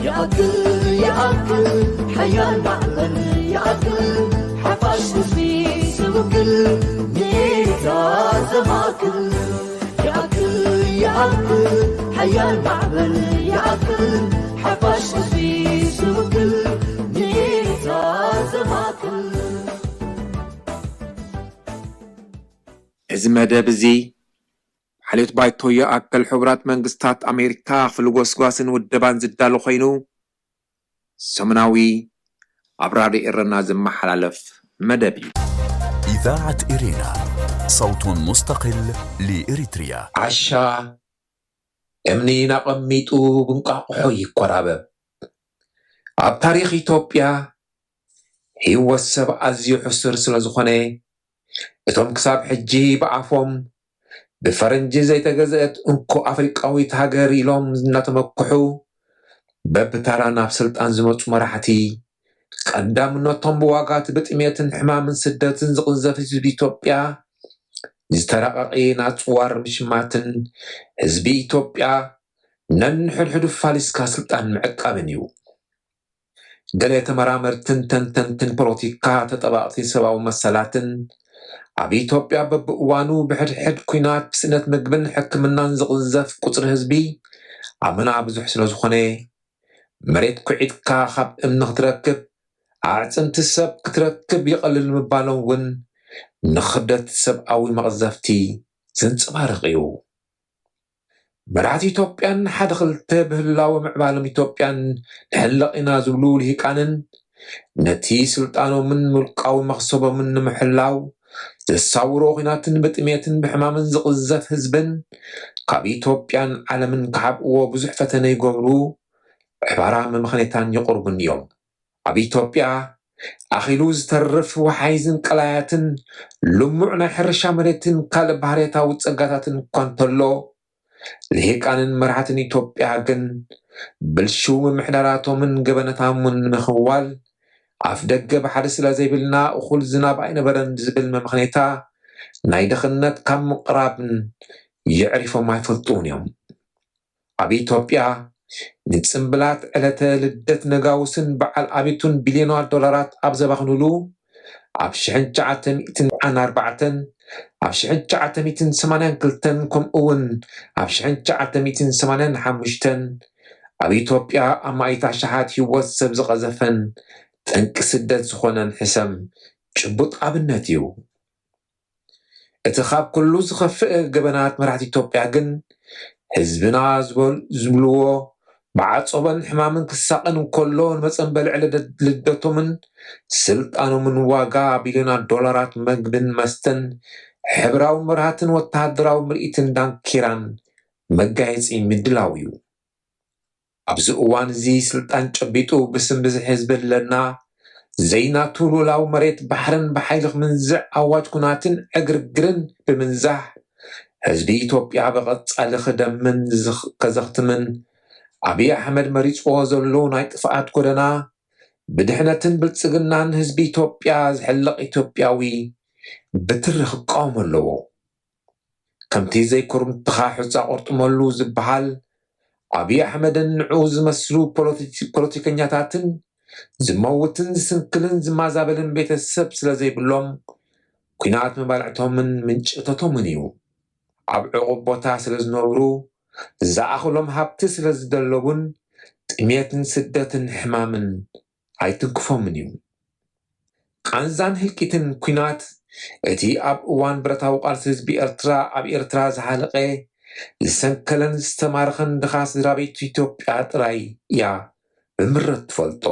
ይኣክል ይኣክል ሓያል ማዕበል ይኣክል ሓፋሽ ህዝቢ ዝውክል ንኤርትራ ዘማእክል ይኣክል ይኣክል ሓያል ማዕበል ይኣክል ሓፋሽ ህዝቢ ዝውክል ንኤርትራ ዘማእክል። እዚ መደብ እዚ ብሓልዮት ባይቶ ይኣክል ሕቡራት መንግስታት ኣሜሪካ ክፍሊ ጎስጓስን ውደባን ዝዳሎ ኮይኑ ሰሙናዊ ኣብ ራድዮ ኤረና ዝመሓላለፍ መደብ እዩ። إذاعة إرينا، صوت مستقل لإريتريا. ዓሻ እምኒ ናቐሚጡ ብንቋቑሖ ይኮራበብ። ኣብ ታሪኽ ኢትዮጵያ ህይወት ሰብ ኣዝዩ ሕሱር ስለ ዝኾነ እቶም ክሳብ ሕጂ ብኣፎም ብፈረንጂ ዘይተገዘአት እንኮ ኣፍሪቃዊት ሃገር ኢሎም እናተመክሑ በብታራ ናብ ስልጣን ዝመፁ መራሕቲ ቀዳምነቶም ብዋጋት ብጥሜትን ሕማምን ስደትን ዝቕዘፍ ህዝቢ ኢትዮጵያ ዝተራቐቐ ናፅዋር ምሽማትን ህዝቢ ኢትዮጵያ ነንሕድሕዱ ፋሊስካ ስልጣን ምዕቃብን እዩ። ገለ ተመራመርትን ተንተንትን ፖለቲካ ተጠባቕቲ ሰብኣዊ መሰላትን ኣብ ኢትዮጵያ በብእዋኑ ብሕድሕድ ኲናት ብስእነት ምግብን ሕክምናን ዝቕዘፍ ቁፅሪ ህዝቢ ኣመና ብዙሕ ስለዝኾነ መሬት ኩዒትካ ካብ እምኒ ክትረክብ ኣዕፅምቲ ሰብ ክትረክብ ይቐልል ምባሎም እውን ንኽብደት ሰብኣዊ መቕዘፍቲ ዘንፀባርቕ እዩ። መራሕቲ ኢትዮጵያን ሓደ ክልተ ብህላወ ምዕባሎም ኢትዮጵያን ንሕለቕ ኢና ዝብሉ ልሂቃንን ነቲ ስልጣኖምን ውልቃዊ መኽሰቦምን ንምሕላው ዘሳውርዎ ኹናትን ብጥሜትን ብሕማምን ዝቕዘፍ ህዝብን ካብ ኢትዮጵያን ዓለምን ክሓብእዎ ብዙሕ ፈተነ ይገብሩ ዕባራ መመኽኔታን የቕርቡን እዮም። ኣብ ኢትዮጵያ ኣኺሉ ዝተርፍ ወሓይዝን ቀላያትን ልሙዕ ናይ ሕርሻ መሬትን ካልእ ባህርያታዊ ጸጋታትን እኳ እንተሎ ልሂቃንን መራሕትን ኢትዮጵያ ግን ብልሽው ምምሕዳራቶምን ገበነታሙን ንምኽዋል ኣፍ ደገ ባሕሪ ስለ ዘይብልና እኹል ዝናብ ኣይነበረን ዝብል መመኽኔታ ናይ ድኽነት ካብ ምቕራብን የዕሪፎም ኣይፈልጡን እዮም። ኣብ ኢትዮጵያ ንጽምብላት ዕለተ ልደት ነጋውስን በዓል ኣቤቱን ቢልዮናት ዶላራት ኣብ ዘባኽኑሉ ኣብ ሽሕን ትሽዓተ ሚእትን ኣርባዕተን ኣብ ሽሕን ትሽዓተ ሚእትን ሰማንያን ክልተን ከምኡ እውን ኣብ ሽሕን ትሽዓተ ሚእትን ሰማንያን ሓሙሽተን ኣብ ኢትዮጵያ ኣማኢት ኣሽሓት ህይወት ሰብ ዝቐዘፈን ጠንቂ ስደት ዝኾነን ሕሰም ጭቡጥ ኣብነት እዩ። እቲ ካብ ኩሉ ዝኸፍእ ገበናት መራሕቲ ኢትዮጵያ ግን ህዝብና ዝበል- ዝብልዎ ብዓጸቦን ሕማምን ክሳቐን እንከሎ ንመጸንበሊ ዕለት ልደቶምን ስልጣኖምን ዋጋ ቢልዮናት ዶላራት መግብን መስተን ሕብራዊ መብራህትን ወተሃደራዊ ምርኢትን ዳንኪራን መጋየጺ ምድላው እዩ። ኣብዚ እዋን እዚ ስልጣን ጨቢጡ ብስም ብዝሒ ህዝቢ ኣለና ዘይናቱ ሉላዊ መሬት ባሕርን ብሓይሊ ክምንዝዕ ኣዋጅ ኩናትን ዕግርግርን ብምንዛሕ ህዝቢ ኢትዮጵያ ብቐጻሊ ክደምን ዝኽ- ከዘኽትምን ኣብይ ኣሕመድ መሪፅዎ ዘሎ ናይ ጥፍኣት ጎደና ብድሕነትን ብልፅግናን ህዝቢ ኢትዮጵያ ዝሕለቕ ኢትዮጵያዊ ብትሪ ክቃወም ኣለዎ። ከምቲ ዘይኩርምትኻ ሑጻ ቆርጥመሉ ዝበሃል ኣብይ ኣሕመድን ንዕኡ ዝመስሉ ፖለቲከኛታትን ዝመውትን ዝስንክልን ዝማዛበልን ቤተሰብ ስለ ዘይብሎም ኲናት መባልዕቶምን ምንጪ እቶቶምን እዩ። ኣብ ዕቑብ ቦታ ስለ ዝነብሩ ዝኣኽሎም ሃብቲ ስለ ዝደለቡን ጥሜትን ስደትን ሕማምን ኣይትንክፎምን እዩ። ቃንዛን ህልቂትን ኲናት እቲ ኣብ እዋን ብረታዊ ቃልሲ ህዝቢ ኤርትራ ኣብ ኤርትራ ዝሃለቐ ዝሰንከለን ዝተማረኸን ድኻ ስድራ ቤት ኢትዮጵያ ጥራይ እያ ብምረት ትፈልጦ።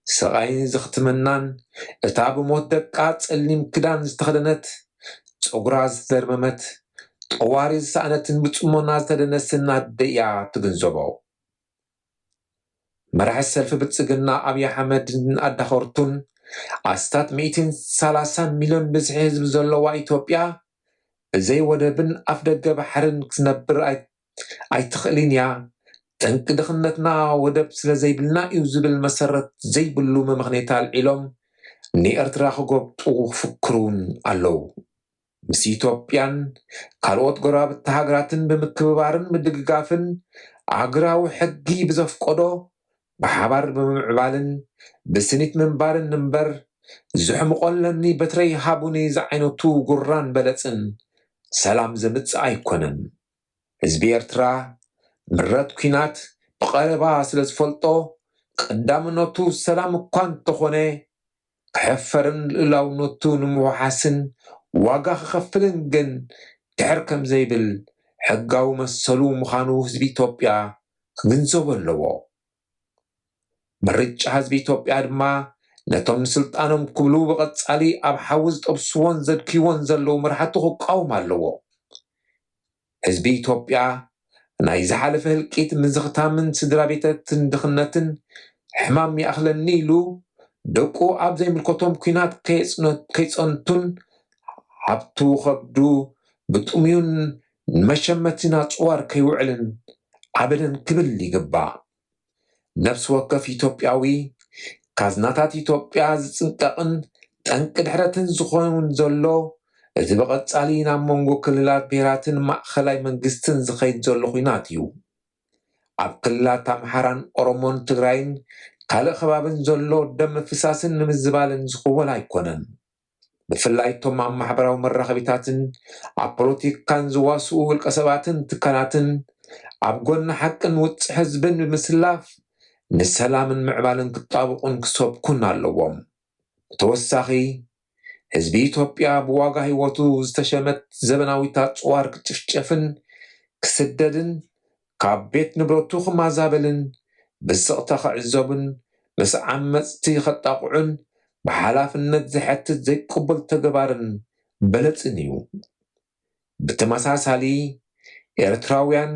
ስቓይን ዝኽትምናን እታ ብሞት ደቃ ጸሊም ክዳን ዝተኸደነት ጸጉራ ዝተደርመመት ጠዋሪ ዝሰኣነትን ብጽሞና ዝተደነሰትን ኣደ እያ ትግንዘቦ። መራሒ ሰልፊ ብልጽግና ኣብይ ኣሕመድን ኣዳኸርቱን ኣስታት ሚእትን ሰላሳን ሚልዮን ብዝሒ ህዝቢ ዘለዋ ኢትዮጵያ ብዘይ ወደብን ኣፍደገ ባሕርን ክትነብር ኣይትኽእልን እያ። ጠንቂ ድኽነትና ወደብ ስለ ዘይብልና እዩ ዝብል መሰረት ዘይብሉ መመኽኔታ ኣልዒሎም ንኤርትራ ክጎብጡ ክፍክሩ እውን ኣለዉ። ምስ ኢትዮጵያን ካልኦት ጎረባብቲ ሃገራትን ብምክብባርን ምድግጋፍን ኣህጉራዊ ሕጊ ብዘፍቀዶ ብሓባር ብምምዕባልን ብስኒት ምንባርን እምበር ዝሕምቖ ኣለኒ በትረይ ሃቡኒ ዝዓይነቱ ጉራን በለጽን ሰላም ዘምጽእ ኣይኮነን። ህዝቢ ኤርትራ ምረት ኲናት ብቐረባ ስለ ዝፈልጦ ቀዳምነቱ ሰላም እኳ እንተኾነ ክሕፈርን ልኡላውነቱ ንምውሓስን ዋጋ ክኸፍልን ግን ድሕር ከም ዘይብል ሕጋዊ መሰሉ ምዃኑ ህዝቢ ኢትዮጵያ ክግንዘቦ ኣለዎ። ምርጫ ህዝቢ ኢትዮጵያ ድማ ነቶም ንስልጣኖም ክብሉ ብቐጻሊ ኣብ ሓዊ ዝጠብስዎን ዘድክይዎን ዘለዉ መራሕቱ ክቃወም ኣለዎ። ህዝቢ ኢትዮጵያ ናይ ዝሓለፈ ህልቂት ምዝኽታምን ስድራ ቤታትን ድኽነትን ሕማም ይኣኽለኒ ኢሉ ደቁ ኣብ ዘይምልከቶም ኲናት ከይጸንቱን ሃብቱ ከብዱ ብጥሙዩን ንመሸመቲ ናጽዋር ከይውዕልን ኣበደን ክብል ይግባእ። ነፍሲ ወከፍ ኢትዮጵያዊ ካዝናታት ኢትዮጵያ ዝጽንቀቕን ጠንቂ ድሕረትን ዝኾውን ዘሎ እቲ ብቐጻሊ ናብ መንጎ ክልላት ብሄራትን ማእኸላይ መንግስትን ዝኸይድ ዘሎ ኹናት እዩ። ኣብ ክልላት ኣምሓራን ኦሮሞን ትግራይን ካልእ ከባብን ዘሎ ደም ምፍሳስን ንምዝባልን ዝኽወል ኣይኮነን። ብፍላይ እቶም ኣብ ማሕበራዊ መራኸቢታትን ኣብ ፖለቲካን ዝዋስኡ ውልቀ ሰባትን ትካላትን ኣብ ጎኒ ሓቅን ውጽዕ ህዝብን ብምስላፍ ንሰላምን ምዕባልን ክጣብቑን ክሰብኩን ኣለዎም። ብተወሳኺ ህዝቢ ኢትዮጵያ ብዋጋ ህይወቱ ዝተሸመት ዘበናዊት ኣጽዋር ክጭፍጨፍን ክስደድን ካብ ቤት ንብረቱ ክማዛበልን ብስቕታ ክዕዘቡን ምስ ዓመጽቲ ከጣቕዑን ብሓላፍነት ዝሐትት ዘይቅቡል ተግባርን በለጽን እዩ። ብተመሳሳሊ ኤርትራውያን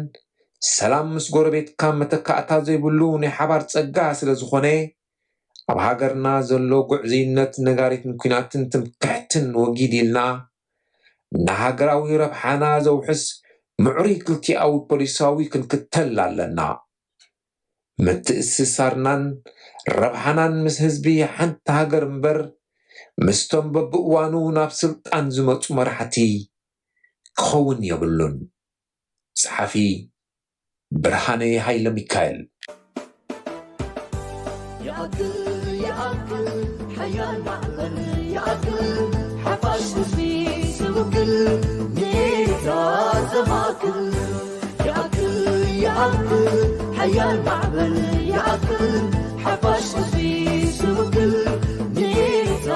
ሰላም ምስ ጎረቤትካ መተካእታ ዘይብሉ ናይ ሓባር ጸጋ ስለ ዝኾነ ኣብ ሃገርና ዘሎ ጉዕዝይነት ነጋሪትን ኲናትን ትምክሕትን ወጊድ ኢልና ንሃገራዊ ረብሓና ዘውሕስ ምዕሩይ ክልቲኣዊ ፖሊሳዊ ክንክተል ኣለና። ምትእስሳርናን ረብሓናን ምስ ህዝቢ ሓንቲ ሃገር እምበር ምስቶም በብእዋኑ ናብ ስልጣን ዝመጹ መራሕቲ ክኸውን የብሉን። ጸሓፊ ብርሃነ ሃይለ ሚካኤል። ይኣክል ይኣክል ሓያል ማዕበል ይኣክል ሓፋሽ ህዝቢ ዝውክል ኔታ ዘማክል ይኣክል ይኣክል ሓያል ማዕበል ይኣክል ሓፋሽ ህዝቢ ዝውክል ኔታ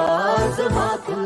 ዘማክል